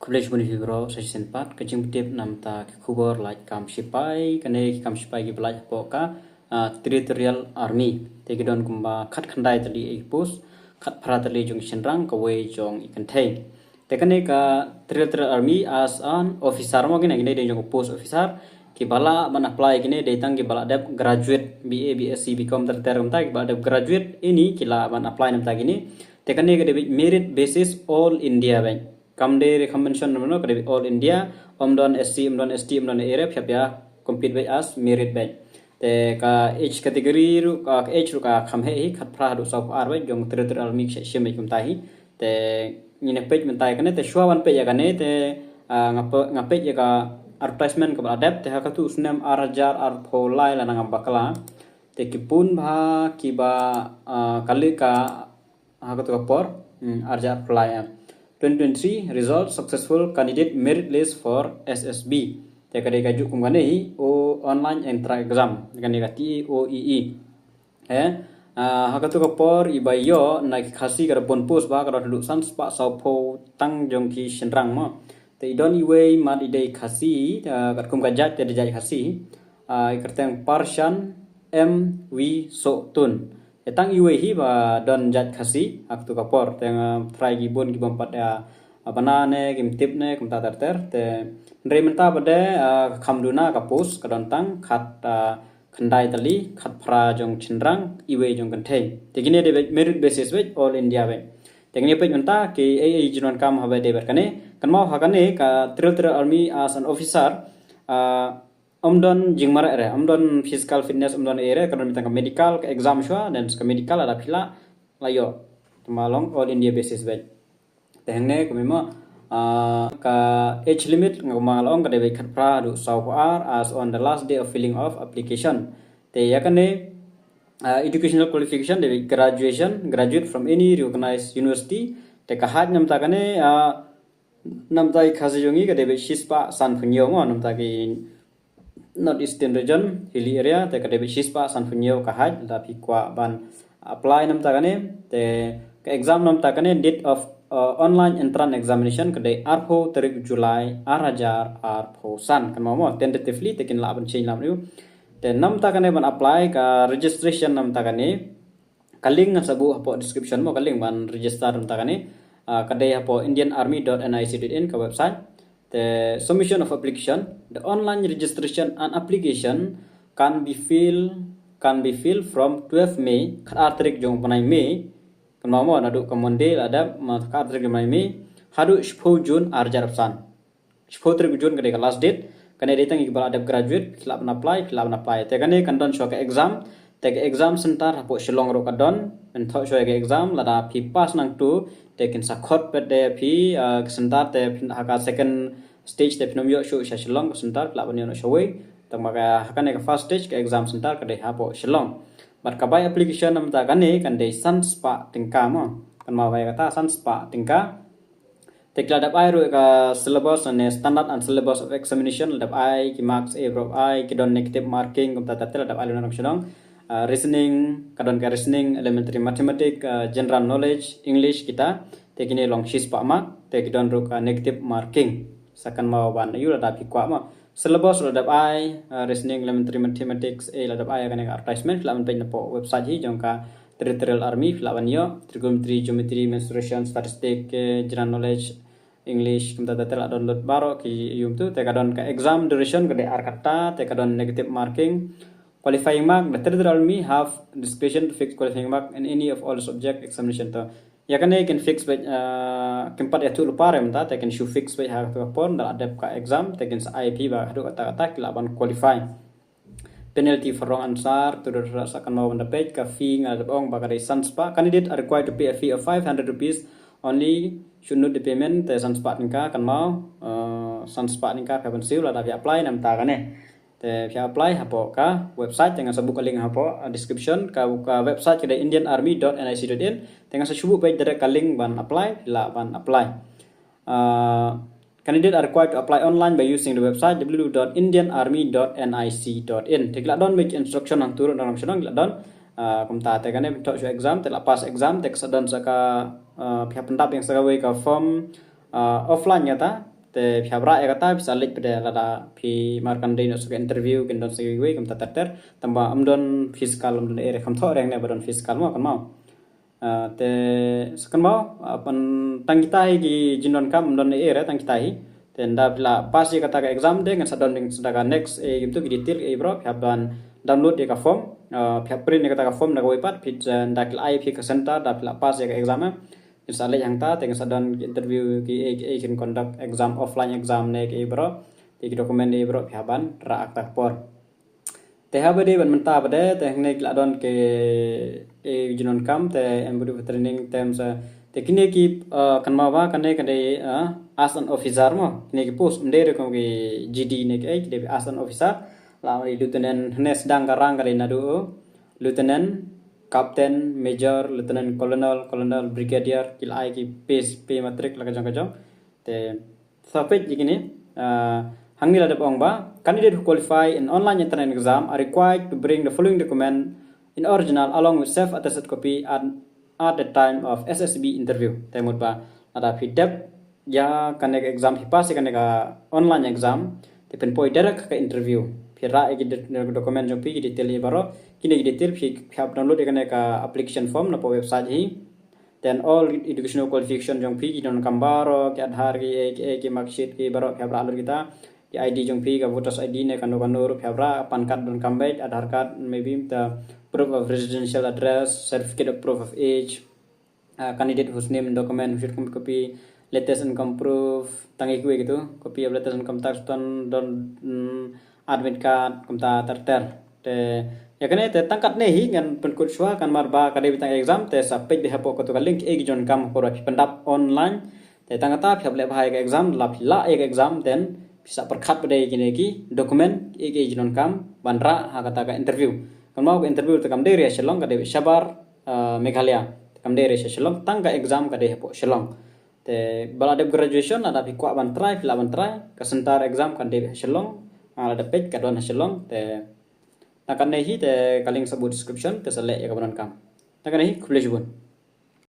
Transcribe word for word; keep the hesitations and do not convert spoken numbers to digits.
Khublei shibun ïa phi baroh sa shisien pat ka jingpyntip namta ki khubor lait kam shipai, kane ki kam shipai kiba lait hapoh ka, ah, Territorial Army. Te ki don kumba khatkhyndai tylli ki post, khatphra tylli jong ki shynrang, kawei jong ki kynthei. Te kane ka Territorial Army as an officer mo, kine kine dei jong ka post officer, kiba lah ban apply kine dei tang kiba lah dep graduate, B A, B S C, B Com ter ter kumta, kiba lah dep graduate ine ki lah ban apply namta kine. Te kane ka dei beit merit basis all India beit. Kam dei recommendation ruh, ka dei all India, ym don S C, ym don S T, ym don area, phi hap ïa compete beit as merit beit. Te ka age category ruh, ka age ruh ka kham heh hi, khatphra haduh sawphew ar beit, jong Territorial Army ki shah shim beit kumta hi. Te ngin ïa peit mynta ïa kane, te shuwa ban peit ïa kane, te, ah, nga pe-, nga peit ïa ka advertisement kaba la dep, te ha katto u snem ar hajar arphew lai lada ngam bakla. Te ki pun bha kiba, ah, kali ka ha katto ka por, hmm, ar hajar arphew lai, ah. Twenty twenty-three result successful candidate merit list for S S B. Te ka dei kajuh kum kane hi, o online entrance exam, kane ka T O E E. Eh, ah, ha katto ka por iba ïoh na ki Khasi ka da bun post bha, ka da haduh san spah sawphew tang jong ki shynrang mo. Te i don iwei mat i dei Khasi, ah, katkum ka jait te dei jait Khasi. Ah, i kyrteng Parshan M V Sohtun. Te tang iwei hi ba don jait Khasi ha katto ka por. Te nga try ki bun ki bym pat ïa, ah, bana ne, kim tip ne, kumta ter ter. Te hynrei mynta pat de, ah, kham duna ka post, ka don tang khat, ah, khyndai tylli, khatphra jong shynrang, iwei jong kynthei. Te kine dei beit merit basis beit, all India beit. Te kine peit mynta ki ei ei jingdonkam haba dei beit kane. Kynmaw ha kane ka Territorial Army as an officer, ah, ym don jingmareh re, ym don physical fitness, ym don ei re, ka don beit tang ka medical, ka exam shuwa, then ka medical lada phi lah, la ïoh. Te ma long all India basis beit. Te hangne kumne mo, ah, ka age limit nga kumba nga la ong ka dei beit khatphra haduh sawphew ar as on the last day of filling of application. Te ïa kane, ah, educational qualification dei beit graduation, graduate from any recognized university. Te ka height namta kane, ah, namta i Khasi jong ngi ka dei beit shispah sanphew hynñiew mo, namta ki North Eastern Region, hilly area, te ka dei beit shispah sanphew hynñiew ka height, lada phi kwah ban apply namta kane, te ka exam namta kane, date of, uh, online entrance examination ka dei arphew tarik July, ar hajar arphew san, kynmaw mo, tentatively, te kin lah ban change lem ruh. Te namta kane ban apply ka registration namta kane, ka link ngan sa buh hapoh description mo, ka link ban register namta kane. Ah, ka dei hapoh indian army dot N I C dot in ka website. Te submission of application, the online registration and application can be filled, can be filled from twelve May, khat ar tarik jong u bnai May. Kynmaw mo, naduh ka Monday la dep, ma khat ar tarik jong u bnai May, haduh shiphew June ar hajar arphew san. Shiphew tarik u June ka dei ka last date. Kane dei tang ïa kiba la dep graduate, phi lah ban apply, phi lah ban apply. Te kane kan don shuwa ka exam, te ka exam center hapoh Shillong ruh ka don. Phin thoh shuwa ïa ka exam, lada phi pass nangtu, te kin sa khot pat de phi, ah, ka center, te phin ha ka second stage te phin ym ïoh shuh sha Shillong ka center, phi lah ban ïoh noh shawei. Tang ba ka, ha kane ka first stage ka exam center ka dei hapoh Shillong. Bad ka bai application namta kane kan dei san spah tyngka mo. Kynmaw bai kata san spah tyngka. Te ki la dep ai ruh ka syllabus ne standard and syllabus of examination, la dep ai ki marks, eh, baroh ai, ki don negative marking, kumta ter ter, la dep ai lem na nong shnong. Ah, reasoning, ka don ka reasoning, elementary mathematics, ah, general knowledge, English kita. Te kine long shispah mark, te ki don ruh ka negative marking. Sa kynmaw ban ïoh lada phi kwah mo. Syllabus la dep ai, ah, reasoning, elementary mathematics, eh, la dep ai kane ka advertisement, phi lah ban peit napoh website hi jong ka Territorial Army, phi lah ban ïoh, trigonometry, geometry, mensuration, statistic, eh, general knowledge, English, kumta ter ter, la download baroh ki ïoh tu, te ka don ka exam duration ka dei ar kata, te ka don negative marking, qualifying mark, the Territorial Army have discretion to fix qualifying mark in any of all subject examination to. Ïa kane kin fix beit, ah, kim pat ïathuh lypa re mynta, te kin shu fix beit ha kata ka por, da la dep ka exam, te kin sa ai phi ba haduh kata kata ki lah ban qualify. Penalty for wrong answer, to the sa kynmaw ban da peit, ka fee nga la dep ong ba ka dei san spah. Candidate are required to pay a fee of five hundred rupees only, should note the payment, te san spah tyngka kynmaw, ah, san spah tyngka phi hap ban siew lada phi apply namta kane. Te phi apply hapoh ka website, te ngan sa buh ka link hapoh, ah, description, ka, ka website ka dei indian army dot N I C dot in, te ngan sa shu buh peit direct ka link ban apply, phi lah ban apply. Ah, candidate are required to apply online by using the website W W W dot indian army dot N I C dot in. Te ki la don beit instruction hangtu ruh na nong shnong ki la don. Ah, kumta te kane phin thoh shuwa exam, te la pass exam, te ka sa don sa ka, ah, phi hap pyndap ïa sa kawei ka form, ah, offline ïa ta. Te phi hap rah ïa kata, phi sa leit pat de lada phi markandei noh sa ka interview, kin don sa kiwei kumta ter ter. Tangba ym don physical, ym don ei ei, kham thoh re hangne ba don physical mo, kan mo. Ah, te sa kan mo, ah, pan tang kita hi ki jingdonkam, ym don ei ei re, tang kita hi. Te nda phi la pass ïa kata ka exam te ngan sa don ding sa da ka next, eh, kim tu ki detail, eh, bro, phi hap ban download ïa ka form, ah, phi hap print ïa kata ka form da kawei pat, phi, eh, nda ki la ai phi ka center, da phi la pass ïa ka exam, eh. Kin sa leit hangta, te kin sa don ki interview ki, eh, ki, eh, kin conduct exam, offline exam ne ki, eh, bro. Te ki document, eh, bro, phi hap ban rah ha kata ka por. Te haba dei ban mynta pat de, te hangne ki la don ki, eh, jingdonkam, te em body for training, te em sa, te kine ki, eh, kan mo ba, kane ka dei, eh, as an officer mo, kine ki post, ym dei re kum ki G D ne ki, eh, ki dei as an officer, la ong lieutenant, hangne sdang ka rank ka dei naduh, lieutenant, captain, major, lieutenant colonel, colonel, brigadier, ki la ai ki pay, pay matrix la ka jong ka jong. Te sa peit ïa kine, ah, hangne la dep ong ba, candidate who qualify in online entrance exam are required to bring the following document in original along with self attested copy at, at the time of S S B interview. Te mut ba lada phi dep ïa kane ka exam, phi pass ïa kane ka online exam, te phin poi direct ka interview. Phi rah ïa ki de-, document jong phi, ki detail ïa baroh, kine ki detail phi, phi hap download ïa kane ka application form na poh website hi. Then all educational qualification jong phi, ki donkam baroh, ki Aadhaar, ki, ki, ki marksheet, ki baroh, phi hap rah lut kita. Ki I D jong phi, ka voters I D ne kano kano ruh phi hap rah, PAN card donkam beit, Aadhaar card, maybe the proof of residential address, certificate of proof of age, uh, candidate whose name in document should come copy, latest income proof, tang ïa kiwei kitu, copy of latest income tax return, don, mm, admit card, kumta ter ter. Te ïa kane te tang katne hi ngan pynkut shuwa, kan mar ba ka dei beit tang exam, te sa peit beit hapoh katu ka link, eh, ki jingdonkam hapoh ba phi pyndap online. Te tang kata phi hap leh bha ïa ka exam, la phi lah ïa ka exam, then phi sa pyrkhat pat de ïa kine ki document, eh, ki jingdonkam ban rah ha kata ka interview. Kan mo ka interview te kam dei re ha Shillong, ka dei shabar, eh, Meghalaya. Te kam dei re sha Shillong, tang ka exam ka dei hapoh Shillong. Te ba la dep graduation, lada phi kwah ban try, phi lah ban try. Ka center exam kan dei ha Shillong, ah, lada peit ka don ha Shillong. Te tang katne hi, te ka link sa buh description, te sa leh ïa kaba donkam. Tang katne hi, khublei shibun.